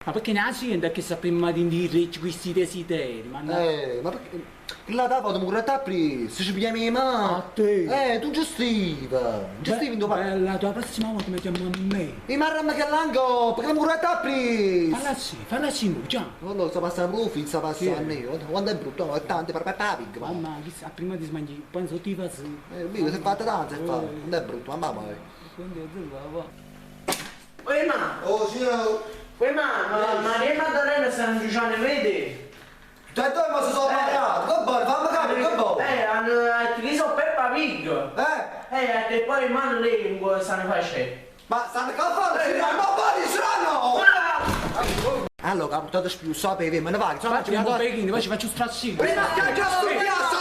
Ma perché ne 'a siente che sapimmo dint' 'e rrecchie chisti desideri? Ma Eh, ma perché. Chell'ata vota murette appriesso, ce pigliaimo 'e mano. A te. Eh, tu nce stive. Nce stive 'int' 'o pa. Bella, tu 'a prossima vota me chiammo a me. E marramma chella 'ncoppa, che murette appriesso. Falla ascì, falla ascì mo, già. Allora sta passanno pure 'o figlio, sta passanno io. Quanto è brutto, no, è tanto, pare Peppa Pig. Mamma, chissà, prima di smangiare, penso ti fa sì. Eh, mica, si è fatta tanto, si è fatta. Quanto è brutto, mamma mia. Uè ma, Oh, signor. uè ma, ma Maria e Maddalena stanno giocando vedi? Tutte e due ma si sono pariati, che buono, fammi capire, che buono. Eh, hanno utilizzato Peppa Pig. Eh? Eh, e poi in mano lei stanno facendo. Ma stanno che fanno? Si danno, ma si danno! Allora, ha portato più, sapevi, me ne va, insomma, Faccio un po' pechino, poi ci faccio un stracino. Prima che già studiato!